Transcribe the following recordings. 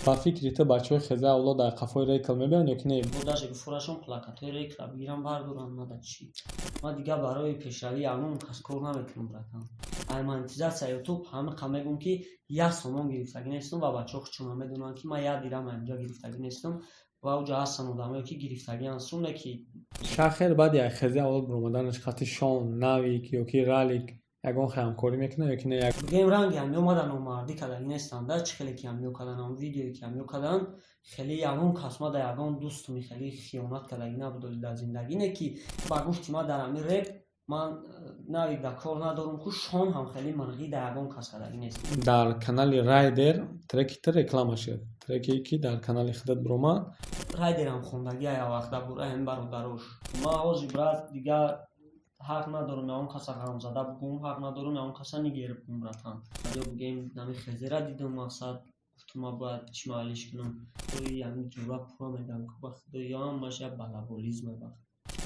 Ба фикри ту, бачаҳои хеза авлод дар қафои Рейкл мебиёнд ё ки не? Бо даже гуфторашон плакатҳои Рейкла бигирам, бардорам, мада чӣ? Ман дигар барои пешравии ягон кас кор намекунам, братан. Ай монетизатсия Ютуб ҳамиқа мегӯм, ки як сомон гирифтагӣ нестам, ва бачаҳо худшона медонанд, ки ман як дирам инҷа гирифтагӣ нестам, ва уҷа ҳастанд одамое, ки гирифтагианд суме ки. Шахер баъди як хези авлод баромаданаш хати Шон, Навик ё ки Ралик ягон хел ҳамкорӣ мекунад ё ки не? Бигем, ранги ҳамё мада номардӣ кардагӣ нестанд да. Чӣ хеле ки ҳамё кардан, ҳам видеое ки ҳамё кардан, хеле ягон кас мада, ягон дӯстуми хеле хиёнат кардагӣ набуд дар зиндагӣ. Не ки ба гуфти ман дар ҳамин реп ман Навик да кор надорам, ку Шон ҳам хеле мирғӣ да ягон кас кардагӣ нест. Дар канали Райдер треки ту реклама шуд, треке ки дар канали худат биромад. Райдерам хондагӣ ая вақт дар бораи ҳамин бародарош. Ман ҳозир, брат, дигар ҳақ надорам ягон каса ғамзада бигӯм, ҳақ надорам ягон каса нигер бигӯм, братан. Ё бигем, нами хезера дидам, мақсад гуфтум, ман бояд чӣ маълиш кунам. Ҳамин ҷура пура мегӯям, ку ба худо, ё ҳамаш як балаболизме. Ба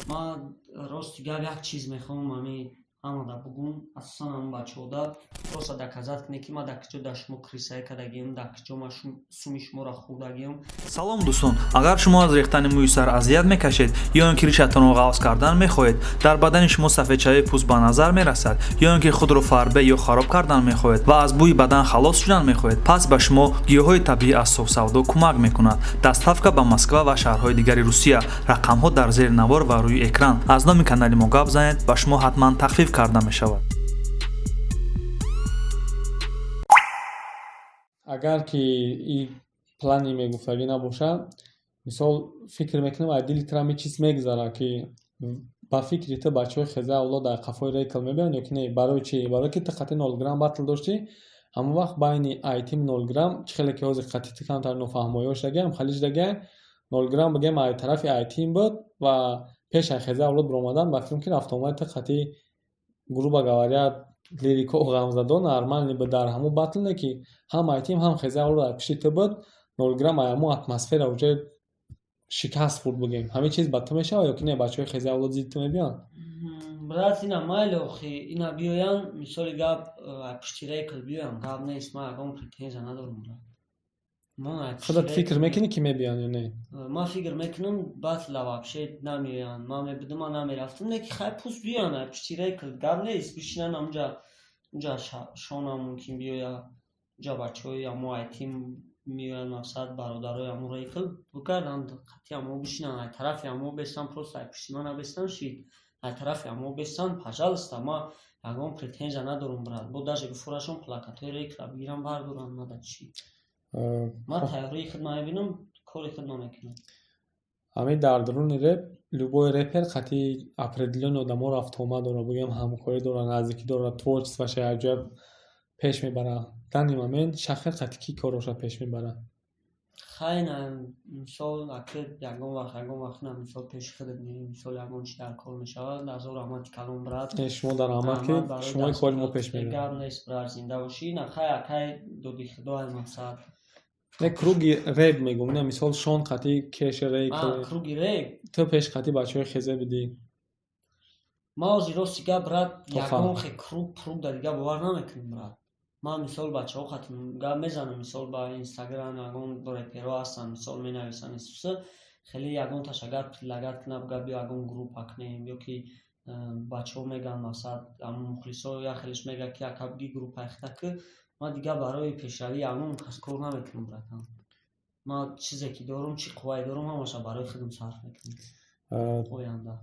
ман рости гап як чиз мехоҳам ҳами ҳамада бугум, асосан ҳамн бачаҳода: просто доказать кунед, ки ман дар куҷо дар шумо крысаӣ кардагиам, дар куҷо ман суми шуморо хӯрдагиам. Салом, дӯстон! Агар шумо аз рехтани мӯи сар азият мекашед ё ин ки ришатонро ғафз кардан мехоҳед, дар бадани шумо сафедшавии пӯст ба назар мерасад, ё ин ки худро фарбе ё хароб кардан мехоҳед ва аз бӯи бадан халос шудан мехоҳед, пас ба шумо гиёҳҳои табиӣ аз Софсавдо кӯмак мекунад. Доставка ба Москва ва шаҳрҳои дигари Русия. Рақамҳо дар зери навор ва рӯи экран. Аз номи канали мо гап занед, ба шумо ҳатман тахфиф карда мешавад. Агар ки и плани мегуфтагӣ набошад, мисол, фикр мекунам, аз дили ту ҳамин чиз мегузарад, ки ба фикри ту бачаҳои хеза авлод дар қафои Рейкл мебиёнд ё ки не? Барои чӣ? Барое ки ту қати нол грамм батл доштӣ. Ҳамон вақт байни айтим нол грамм чӣ хеле ки ҳозир қати ту камтар нофаҳмоиҳо шудагиам, хали шудагиам, нол грамм, бигем, ай тарафи айтим буд ва пеш аз хеза авлод баромадан, ба фикрам, ки рафтуомади ту қати, грубо говоря, лирико ғамзадо нормальный буд. Дар ҳамон батле ки ҳам айтим, ҳам хеза авлод дар пишти ту буд, нол грамм ай ҳамон атмосфера уже шикаст хӯрд, бигем. Ҳамин чиз ба ту мешавад ё ки не? Бачаҳои хеза авлод зидди ту мебиёнд? Брат, ина майли, охи ина биёянд, мисоли гап, пушти Рейкл биёянд, гап нест, ман ягон претензия надорам, брат. Худат фикр мекунӣ, ки мебиёнд ё не? Ман фикр мекунам, батла вообще намеоянд. Ман мебудам, ман намерафтам. Не ки хай, пуст биёянд ай пушти Рейкл, гап нест, бишинанд ҳамунҷа. Унҷа Шонам мумкин биёяд, унҷа бачаҳои ҳамо айтим меоянд, мақсад бародарои ҳамо Рейкл бигарданд, қати ҳамо бишинанд, ай тарафи ҳамо бестанд, просто ай пушти ман набестанд шид, ай тарафи ҳамо бестанд, пожалуйста. Ман ягон претензия надорам, брат. Бо даже гуфторашон плакатҳои Рейкла бигирам, бардорам, мада чӣ? Ман тайёрии худма мебинам, кори худма мекунам. Ҳамин дар дуруни реп любой репер қати определённый одамо рафтуомад дорад, бигӯем, ҳамкорӣ дорад, наздикӣ дорад, творчествоша якҷоя пеш мебарад. Данный момент Шахер қати кӣ корроша пеш мебарад? Хай, на, мисол, ака, ягон вақт на, мисол, пеши худат меоӣ, мисол, ягон чи дар кор мешавад. Ҳазор раҳмати калон, брат. Э, шумо дар раҳмат, ки шумои кори мо пеш меравад. Гап нест, брат, зинда бошӣ. На, хай, акай доди худо ай мақсад. Не, круги реп мегӯм, не, мисол, Шон қати Кеш Рейкл. Круги реп. Ту пеш қати бачаҳои хезе будӣ. Ман ҳозир, рости гап, брат, ягон хе круг пруг да дига бовар намекунам, брат. Ман, мисол, бачаҳо қати гап мезанам, мисол, ба Инстаграм ягон реперо ҳастанд, мисол, менависанд исуса, хеле ягонташ агар предлагать кунад, буга биё ягон группа кунем, ё ки бачаҳо мегӯянд, мақсад, ҳамон мухлисо як хелеш мегӯяд, ки ака, биги группаи хита ки. Ман дигар барои пешравии ягон кас кор намекунам, братан. Ман чизе ки дорам, чӣ қуввае дорам, ҳамаша барои худам сарф мекунам оянда.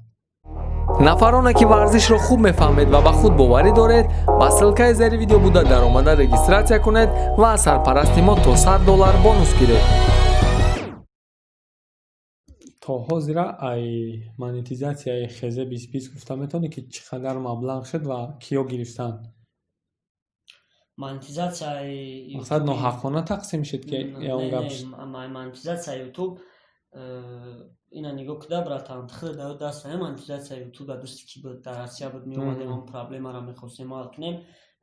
Нафароне, ки варзишро хуб мефаҳмед ва ба худ боварӣ доред, ба ссылкаи зери видео буда даромада регистрация кунед ва аз сарпарасти мо то 100 доллар бонус гиред. То ҳозира ай монетизатсияи хезе бист бист гуфта метавонӣ, ки чӣ қадар маблағ шуд ва киё гирифтанд? Монетизатсияи? Мақсад, ноҳаққона тақсим шуд ки ягон гап? Монетизатсияи Ютуб ина нигоҳ куда, братан, худат даё даст. Монетизатсияи Ютуб дар дасти кӣ буд? Дар Россия буд, меомадем, ҳамн проблемаро мехостем ҳал кунем.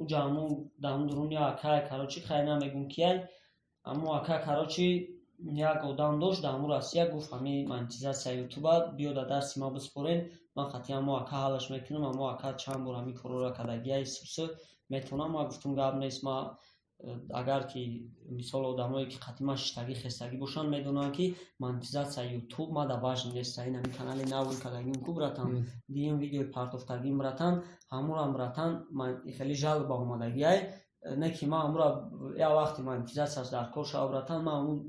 Уҷа ҳамун дар дуруни акай, короче, хай, намегум кияй, ҳамун ака, короче, як одам дошт дар ҳамун Россия, гуфт: «Ҳамин монетизатсияи Ютуба биё дар дарси ман биспорен, ман қатъи ҳамо ака ҳаллаш мекунам». Ҳамо ака чанд бор ҳамин корҳоро кардагия, исуса метавонам. Ман гуфтум: «Гап нест, ман Агар ки, мисол, одамое ки қати ман шиштагӣ хестагӣ бошанд, медонанд, ки монетизатсия Ютуб мада важный нест. Ин ҳамин канали нави кардагим ку, братан, дуюм видеои партофтагим, братан, ҳамурам, братан, хеле жалоба омадагиай. Не ки ман ҳамура як вақте монетизатсияш дар кор шава, братан, ман ҳамун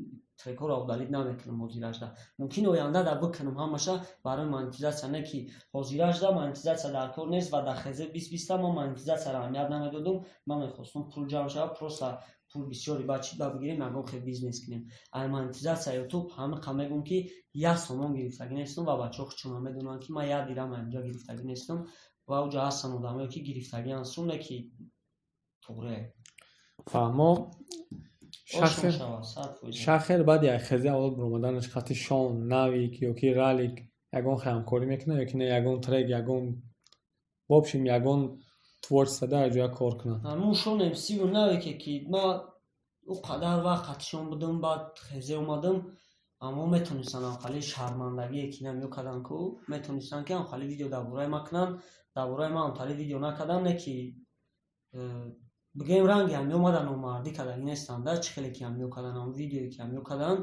трекҳоро удалить намекунам. Ҳозирашда мумкин оянда да бикунам ҳамаша барои монетизатсия, не ки ҳозирашда монетизатсия дар кор нест. Ва дар хезе 2020-та ман монетизатсияро аҳамият намедодум. Ман мехостум пул ҷамъ шава, просто пул бисёри баъд чӣ ба бигирем, ягон хел бизнес кунем. Ай монетизатсия Ютуб ҳамиқа мегӯм, ки 1 сомон гирифтагӣ нестам ва бачаҳо худшона медонанд, ки ман 1 дирам инҷа гирифтагӣ нестам. Ва уҷа ҳастанд одамое, ки гирифтагианд сум, не ки туғре. Фаҳмо. Шахер баъди як хези аввал баромаданаш хати Шон, Навик ё ки Ралик ягон ҳамкорӣ мекунад ё ки не, ягон трек, ягон, в общем, ягон творчество дар ҷоя кор кунад? Ҳамун Шон МС-ву Навике, ки ман ӯ қадар вақт қатишон будам, баъд хезе омадам, аммо метонистанд ҳамхали шармандагие ки намё карданд ку, метонистанд, ки ҳамхали видео дар бораи ман кунанд. Дар бораи ман ҳамхали видео накарданд, не ки бигӯем, ранги ҳамё мада номардӣ кардагӣ нестанд да. Чӣ хеле ки ҳамё карданд, ҳамон видеое ки ҳамё карданд,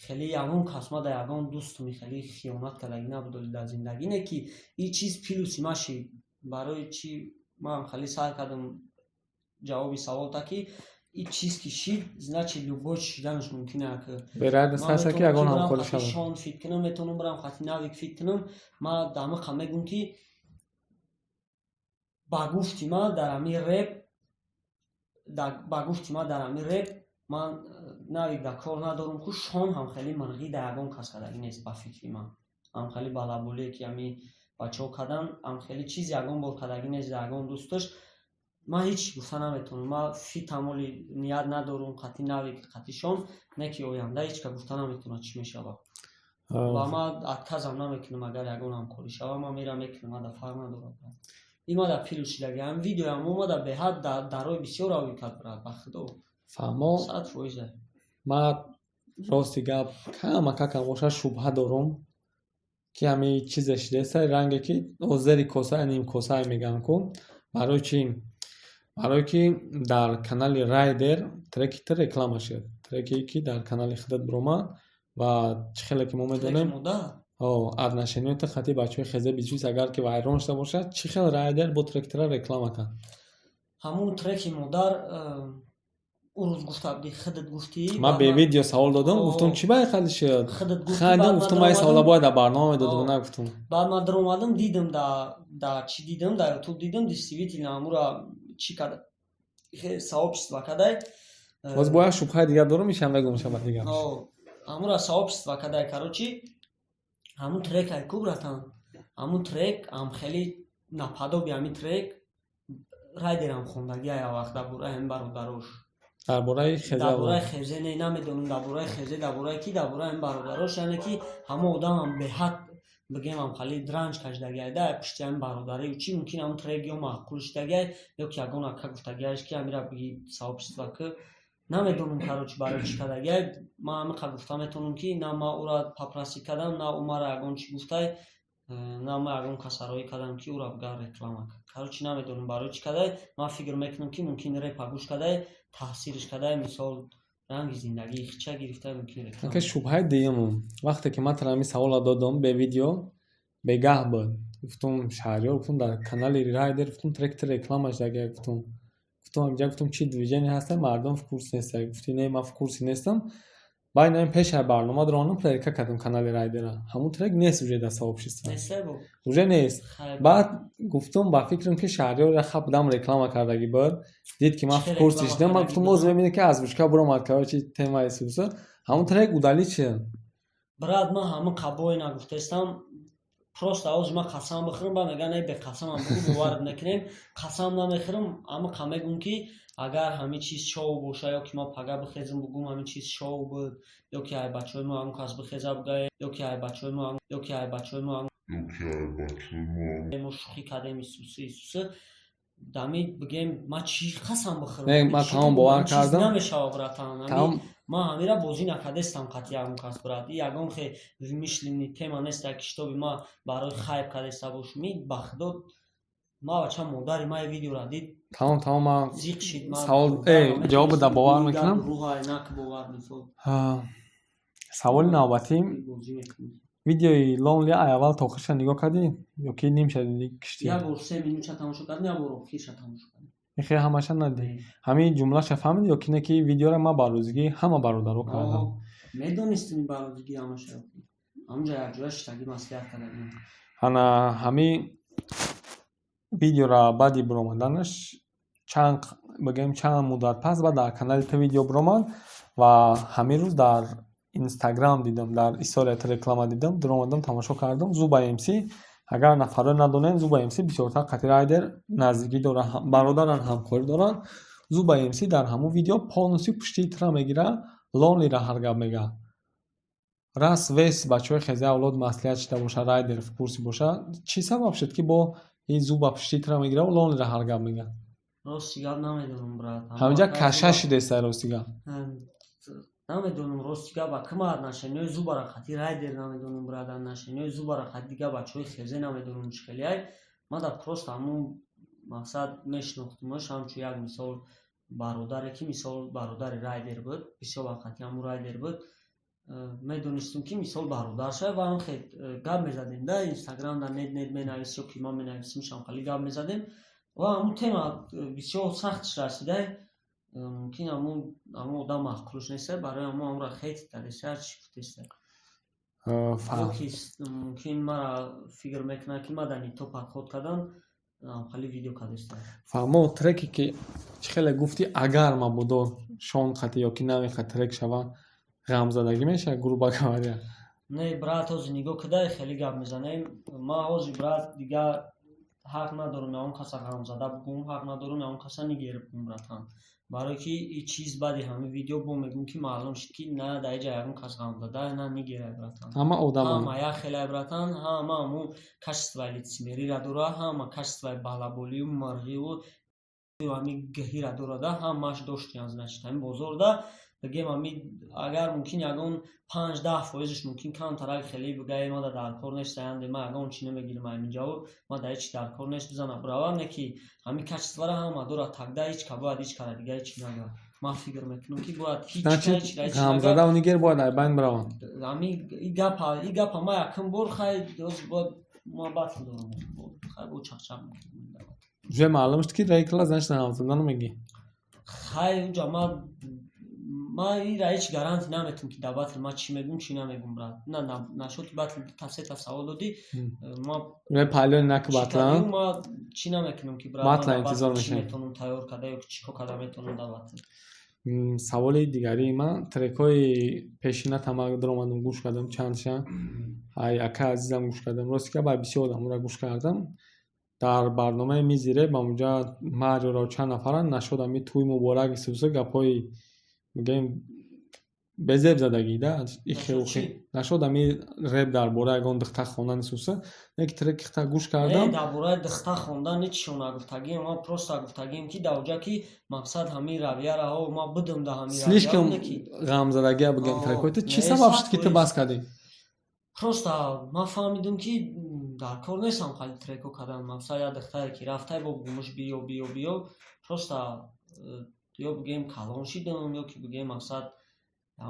хеле ягон кас мада, ягон дӯстуми хеле хиёнат кардагӣ набуд дар зиндагӣ. Не ки ин чиз плюси ма шид. Барои чӣ ман хеле саъй кардам ҷавоби саволта, ки ин чиз ки шид, значит, любой шиданаш мумкин ак. Вероятность ҳаст, ки ягон ҳамкорӣ шавад. Шон фит кунам, метавонам бирам хати Навик фит кунам. Ман дамиқа мегӯм, ки ба гуфти ман дар ҳамин реп, ба гуфти ман дар ҳамин реп ман Навик дар кор надорам ку, Шон ҳам хеле мирғӣ дар ягон кас кардагӣ нест. Ба фикри ман, ҳам хеле балаболие, ки ҳамин бачаҳо карданд, ҳам хеле чиз ягон бор кардагӣ нест дар ягон дӯсташ. Ман ҳеҷ гуфта наметавонам. Ман фитам оли ният надорам қати Навик, қати Шон, не ки оянда ҳеҷ ка гуфта наметавонад, чӣ мешавад. Ва ман отказам намекунам. Агар ягон ҳамкорӣ шава, ман мерам мекунам, мада фарқ надорад. Ин мада плюс шидаги, ҳам видеоям омада, беҳад дарои бисёр равӣ кард, брат, ба худо. Фаҳмо. 100%. Ман, рости гап, камакакам бошад, шубҳа дорум, ки ҳамин чизе шидаеста, ранге ки зери коса, нимкосае мегӯянд ку. Барои чӣ? Барое ки дар канали Райдер треки ту реклама шуд, треке ки дар канали худат биромад. Ва чӣ хеле ки мо медонем, отношениёти хати бачаҳои хезе бисвис агар ки вайрон шуда бошад, чӣ хел Райдер бо треки тура реклама кард? Ҳамун треки модар ӯ рӯз гуфта будӣ, худат гуфтӣ. Ман бе видео савол додам, гуфтум, чӣ ба хали шуд? Хандам, гуфтум, ман ин савола бояд дар барнома медодам, нагуфтум. Баъд ман даромадам, дидам, да чӣ дидам, дар Ютуб дидам, действительно ҳамура чӣ карда, сообщество кадай. Боз бо як шубҳаи дигар дорам, ишам мегӯм, шаба дигар. Ҳамура сообщество кадай. Короче, ҳамун трек ай ку, братан, ҳамун трек ҳам хеле наподобие ҳамин трек Райдерам хондагӣ ая вақт дар бораи ҳамин бародарош. Дар бораи хезе? Дар бораи хезе не, намедонам, дар бораи хезе, дар бораи ки, дар бораи ҳамин бародарош. Яъне ки ҳамон одамам беҳад, бигем, ҳам хеле дранҷ кашидагиай да пушти ҳамин бародарию чӣ. Мумкин ҳамун трек ё маъқул шидагиай, ё ки ягон ака гуфтагиаш, ки ҳамира биги, сообщество ки. Намедонам, короче, барои чӣ кардагиай. Ман ҳамиқа гуфта метавонам, ки на ман ӯра попросить кардам, на ӯ мара ягон чӣ гуфтай, на ман ягон каса роӣ кардам, ки ӯра бигар реклама кард. Короче, намедонам, барои чӣ кардай. Ман фикр мекунам, ки мумкин репа гӯш кардай, таъсирш кардай, мисол, ранги зиндагии хича гирифта, мумкин реклама. Ака, шубҳаи дуюмум: вақте ки ман тара ҳамин саволро додам бе видео, бегаҳ буд, гуфтум, Шаҳриёр, гуфтум, дар канали Райдер, гуфтум, трек реклама шудагия, гуфтум, инҷа, гуфтум, чӣ движение ҳаста, мардум в курсе неста. Гуфти, не, ман в курсе нестам. Баъд ин пеши барнома даромадам, проверка кардам канали Райдера, ҳамун трек нест уже дар сообщество, уже нест. Баъд гуфтум, ба фикрам, ки Шаҳриёр хаб дам реклама кардагӣ буд, дид, ки ман в курсе шудам. Ман гуфтум, боз мебинед, ки озвучка буромад, короче, темаи сусу, ҳамун трек удалить шуд. Брат, ман ҳамин қабое нагуфтаистам. Просто ҳозир ман қасам бихӯрам, ба мегӯян, эй, беқасамам бигӯ, боварат мекунем. Қасам намехӯрам. Ҳамин мегӯм, ки агар ҳамин чиз шоу боша, ё ки ман пага бихезам, бугӯм, ҳамин чиз шоу буд, ё ки ай бачаҳои мо ҳамон кас бихеза бугӯя, ё ки ай бачаҳои мо, ё ки ай бачаҳои мо, мо шӯхӣ кардем, исусы, исусы, дами бигем, ман чӣ қасам бихӯрам? Не, ман тамом бовар кардам. Намешава, братан. Ман ҳамира бозӣ накардестам қатъи ягон кас, брат. И ягон хе вымышленный тема неста, ки шитоби ман барои хайп кардеста бошум. И ба худо, ман бача, модари ман видеора дид. Тамом, тамом, ман Зиқ шид. Савол ҷавобро да бовар мекунам. Рӯҳай нак бовар, мисол. Саволи навбатӣ: Бозӣ мекунем. видеои Лонли ай аввал то охирша нигоҳ кардӣ ё ки нимша дидӣ, киштӣ? Як бор 3 минутша тамошо кардем, як бор охирша тамошо кардем. Ихе ҳамаша надидӣ. Ҳамин ҷумлаша фаҳмидӣ ё ки не, ки видеоро ман ба рӯзигӣ ҳама бародаро кардам? Медонистем, ба рӯзигӣ ҳамаша. Ҳамунҷа якҷоя шиштагӣ маслиҳат кардагим. Ана ҳамин видеора баъди биромаданаш чанд, бигӯем, чанд муддат пас баъд дар канали ту видео биромад ва ҳамин рӯз дар Инстаграм дидам, дар историята реклама дидам, дуромадам, тамошо кардам. Зуба МС, агар нафарро надонем, Зуба МС бисёртар қати Райдер наздикӣ дорад, бародаран, ҳамкорӣ доранд. Зуба МС дар ҳамон видео полностью пушти тра мегирад, Лонлира ҳар гап мегӯяд. Раз вес бачаҳои хезаи авлод маслиҳат шида боша, Райдер в курсе боша, чӣ сабаб шуд, ки бо ин Зуба пушти тра мегирад, Лонлира ҳар гап мегӯяд? Рости гап, намедонам, брат. Ҳаминҷа каша шидеста, рости гап. Намедонам, рости гап, акма отношениҳои Зубара қати Райдер намедонам, брат, отношениҳои Зубара қати дигар бачаҳои хезе намедонам чӣ хелиай. Ман да просто ҳамун мақсад мешинохтумаш ҳамчун як, мисол, бародаре, ки, мисол, бародари Райдер буд, бисёр вақт қати ҳамун Райдер буд. Медонистум, ки, мисол, бародар шавад ва ҳам хел гап мезадем да Инстаграм, да нет нет менавис ё ки ман менависим, шамхали гап мезадем ва ҳамун тема бисёр сахтш расидай. Мумкин ҳамун одам маъқулш неста, барои ҳамун ҳамонро хейт кардеста, ҳарчи гуфтеста. Ёки мумкин мара фикр мекунад, ки ма дар нито подход кардам, хали видео кардеста. Фаҳмо, треке ки чӣ хеле гуфтӣ, агар мабодо Шон қати ё ки намехоҳад трек шава, ғамзадагӣ мешавад, грубо говоря? Не, брат, ҳозир нигоҳ кидай, хеле гап мезанем. Ман ҳозир, брат, дигар ҳақ надорам ягон каса ғамзада бигӯм, ҳақ надорам ягон каса нигер бигӯм, братан, барое ки и чиз баъди ҳамин видео бо мегӯм, ки маълум шуд, ки на дар иҷа ягон кас ғамзада, на нигерай, братан. Ҳама одаманд. Ҳама як хелай, братан, ҳама ҳамун качествои лицемериро дора, ҳама качествои балаболию мирғиву ҳамин гиҳира дорада, ҳамааш доштиян. Значит, ҳамин бозорда, бигем, ҳамин агар мумкин ягон 5-10 фоизаш мумкин камтарак хеле бигӯяд, ма дар кор нест, аянде ма ягон чи намегирам ҳаминҷао, ма дар ҳеҷ чи дар кор нест, бизана бирава. Не ки ҳамин качествора ҳама дорад, тогда ҳеҷ ка бояд ҳеҷ кара дига ҳеҷ чи нагӯяд. Ман фикр мекунам, ки бояд ҳеҷ ка ҳеҷ Ғамзадаву нигер бояд дар байн бираванд. Ҳамин и гапа ма якум бор, хай, бояд ма батл дорам, хай, бо чақчақ мекунам. Уже маълум шуд, ки рейкла, значит, ғамзада намегӣ. Хай, уҷа ма ира ҳеҷ гарантия наметавам, ки дар батл ман чӣ мегӯм, чӣ намегӯм, брат. На, нашоти батл дута сета савол додӣ, ма палёни наки батла. Ма чӣ намекунам, ки брат, Батла интизор чӣ мешавем. метавонам тайёр карда ё чӣ кор карда метавонам дар батл. Саволи дигарии ман: трекҳои пешина тамак даромадам, гӯш кардам чандша, ай ака азизам гӯш кардам, рости гап, ай бисёр одамонро гӯш кардам. Дар барномаи мизи реп ҳамунҷа Мариоро чанд нафаранд нашуд, ҳами тӯй муборак исуса, гапҳои, мегӯем, безеб задагӣ да, ихеухе нашуд, ҳами реп дар бораи ягон духтар хондан исуса, яке трек ихта гӯш кардам. Не, дар бораи духтар хондан ҳечшо нагуфтагием, ман просто гуфтагием, ки дар оҷа ки мақсад ҳамин равияра ҳо ман будам дар ҳамин. Слишком ғамзадагия, бигӯем, трекҳои ту. Чӣ сабаб шуд, ки ту бас кардӣ? Просто ман фаҳмидам, ки дар кор нестам хали трекҳо кардан. Мақсад, як духтаре ки рафтай, бо гумуш биё, биё, биё, просто ё бигӯем, калон шидам, ё ки бигӯем, мақсад,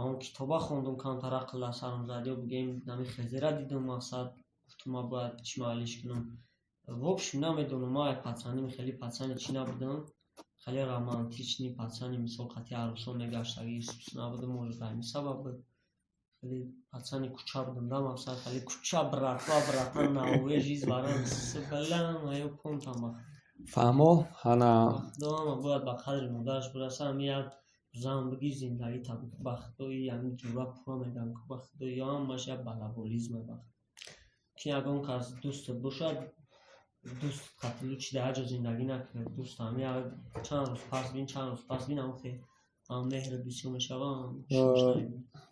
он китоба хондум, камтар ақл дар сарам зад, ё бигӯем, ҳамин хезера дидам, мақсад, гуфтум, ман бояд чӣ маълиш кунам. В общем, намедонам, ман пацаним хеле пацани чӣ набудам, хеле романтичный пацани, мисол, қати арӯсо мегаштагӣ набудам. Может, ба ҳамин сабаб буд. Хеле пацани кӯча будам да, мақсад, хеле кӯча, братва, братан, навове жизнь барам балам ё понтам. Фаҳмо, ҳана. Худоама бояд ба қадри модараш бираса. Ҳамин як зан бигир, зиндагита ба худои ҳамин ҷура пурра мегӯям, ба худои ҳамаш як балаболизме. Ба ки ягон кас дӯстат бошад, дӯст қатилу чи дар ҷо зиндагӣ накунад. Дӯст ҳами чанд рӯз пас бин, чанд рӯз пас бин, ҳам ҳам меҳрат бисёр мешава.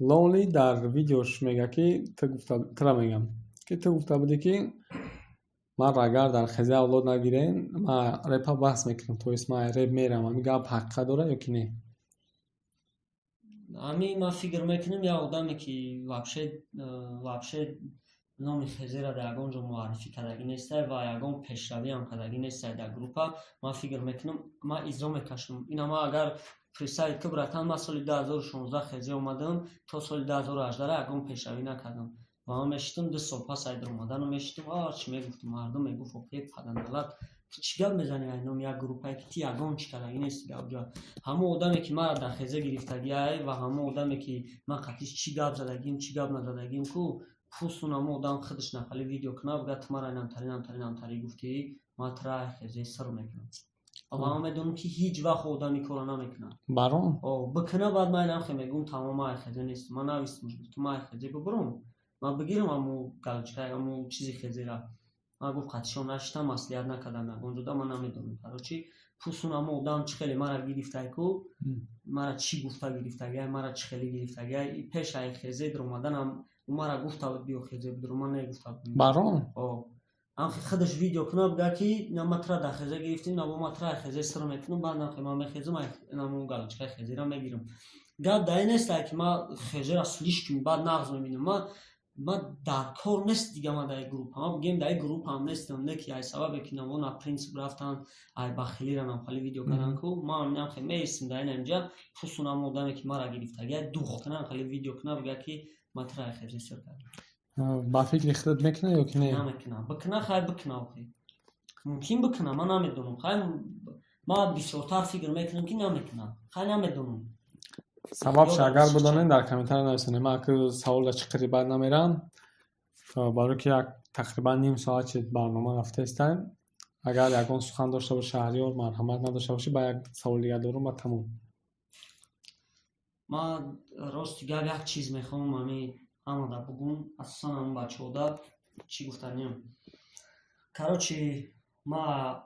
Лонли дар видеош мега, ки ту гуфта, тура мегам, ки ту гуфта будӣ, ки ман агар дар хези авлод нагирем, ман репа бас мекунам, то есть ман реп мерам. Ҳамин гап ҳақиқат дорад ё ки не? Ҳамин ман фикр мекунам, як одаме, ки вообще Номи хезера дар ягон ҷо муаррифӣ кардагӣ нестай ва ягон пешравиам кардагӣ нестай дар группа. Ман фикр мекунам, ман изо мекашам. Ина ман агар представить ки, братан, ман соли 2016 хезе омадам, то соли 2018 ягон пешравӣ накардам ва ман мешитам, 2 сол пас ай даромаданам мешитам, ҳарчи мегуфтам, мардум мегуфт: «Охе, паданалат, ту чӣ гап мезанӣ ай номи як группае, ки ту ягон чӣ кардагӣ нести дар оҷа?» Ҳамон одаме, ки маро дар хезе гирифтагиай, ва ҳамон одаме, ки ман қатиш чӣ гап задагим, чӣ гап назадагим ку, пуст он ҳамон одам худаш нақали видео кунад, бигӯяд: «Ту маро инамтари, инамтари, инамтари гуфтӣ, ман тура ай хезе сир мекунам». Ва ман медонам, ки ҳеҷ вақт одам ин корро намекунад. Барон. Бикуна, баъд ман инам мегӯм: «Тамом, ман ай хезе нестам». Ман навистам, гуфтам: «Ман ай хезе бубурам, ман бигирам ҳамун галочка, ҳамун чизи хезера». Ман гуфт, қатишон нашитам, маслиҳат накардам ягон ҷода, ман намедонам. Короче, пуст он ҳамон одам чӣ хеле мара гирифтай ку, мара чӣ гуфта гирифтагиай, мара чӣ хеле гирифтагиай. Пеш ай хезе даромаданам ӯ мара гуфта буд: «Биё, хезе бидур». Ман негуфта будам. Барон. Ам худаш видео кунад, бигӯяд, ки на ман тура дар хезе гирифтим, на бо ман тура ай хезе сир мекунам. Баъд нахе ман мехезам, намон галочкаи хезера мегирам. Гап дар ин нестае, ки ман хезера слишком баъд нағз мебинам. Ман дар кор нест дига, ман дар ин группа, ман бигем, дар ин группаам нестам, не ки ай сабабе, ки наво на принцип рафтан, ай бахилира намхали видео кардан ку. Ман инам хе меистам дар ин инҷа. Пуст он ҳамон одаме, ки мара гирифтагиай, дух кунад, хеле видео кунад, бигӯяд, ки ман тура ай хезе сир кардам. Ба фикри худат мекунад ё ки не? Намекунад. Бикуна, хай, бикуна, охи мумкин бикуна, ман намедонам. Хай, ман бисёртар фикр мекунам, ки намекунад. Хай, намедонам. Сабабш агар бидонед, дар комментария нависонед. Ман аки саволда чӣ қадри бад намерам, барое ки як тақрибан ним соат шид барнома рафта истаем. Агар ягон сухан дошта боши, Шаҳриёр, марҳамат, надошта бошӣ, ба як савол дигар дорум ва тамом. Ман рости гап як чиз мехоҳам ами ҳамада бугум, асосан ҳамн бачаҳода. Чӣ гуфтаниям? Короче, ма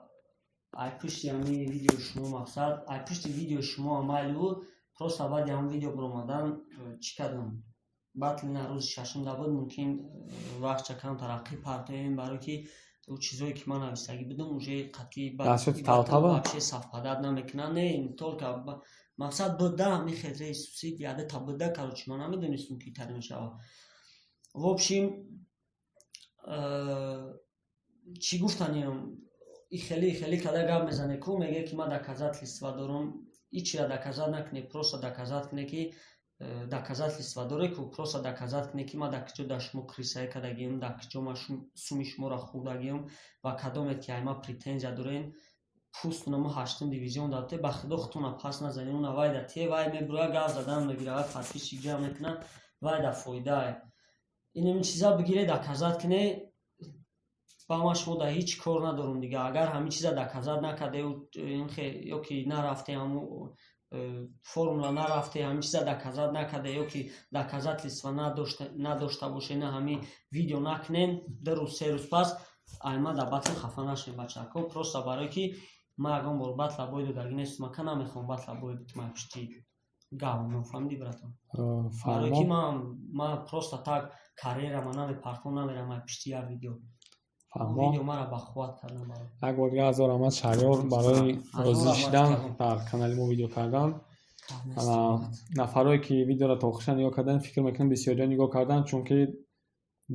ай пушти ҳами видеои шумо, мақсад, ай пушти видеои шумо майли буд. Просто баъди ҳамн видео баромадан чӣ кардам? Батли на рӯзи шашум да буд, мумкин вақтча кам тараққӣ партоем, барое ки ӯ чизое, ки ман нависагӣ будам, уже қатъи вообще совпадать намекунад. Не только мақсад буда ҳами хезаи сусид ядата буда. Короче, ман намедонистам, ки тари мешавад. В общем, чӣ гуфтаниям? И хеле хеле када гап мезане ку, мегӯяд, ки ман доказательства дорам. Ҳичира доказать накунед, просто доказать кунед, ки доказательства доред ку, просто доказать кунед, ки ман дар куҷо дар шумо крысаӣ кардагиам, дар куҷо ман суми шуморо хӯрдагиам. Ва кадомед, ки ай ман претензия дорен, пуст намо ҳаштум дивизион дате, ба худо худтона пас назанед. Уна вай да те вай мебурояд, гап задан мегирад, вай подписчик ҷамъ мекунад, вай да фоидае. Инами чиза бигиред, доказать кунед ба ман. Шумо дар ҳеҷ кор надорум дига. Агар ҳамин чиза доказать накардею ё ки нарафте, ҳамун формула нарафте, ҳамин чиза доказать накарде, ё ки доказательства надошта боше, на ҳамин видео накунем, 2 рӯз, 3 рӯз пас ай ман дар батл хафа нашем, бачаҳако. Просто барое ки ман ягон бор батла бой додагӣ нестам, ака, намехоҳам батла бой битум ай пушти говно. Фаҳмидӣ, братан? Барое ки ман просто так карьерама намепартом, намерам ай пушти як видео. Видео мара бахувват кардам. Як бор дига ҳазор раҳмат, Шаҳриёр, барои розӣ шидан дар канали мо видео кардан. Нафарое, ки видеоро то охирша нигоҳ кардан, фикр мекунам, бисёриҳо нигоҳ карданд, чунки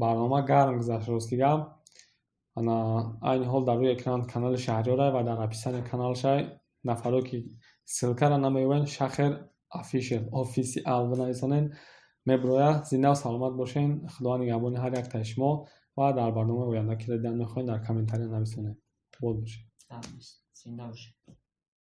барнома гарм гузашт, рости гап. Ана айни ҳол дар рӯи экран канали Шаҳриёра ва дар описании каналшай. Нафарое, ки ссылкаро намеёбанд, Шахер Official, офисиал бинависонед, мебирояд. Зиндаву саломат бошен, Худованд нигаҳбони ҳар яктаи шумо ва дар барномаи оянда киро дидан мехоҳед, дар комментария нависонед. Бод бошед. Зинда бошед.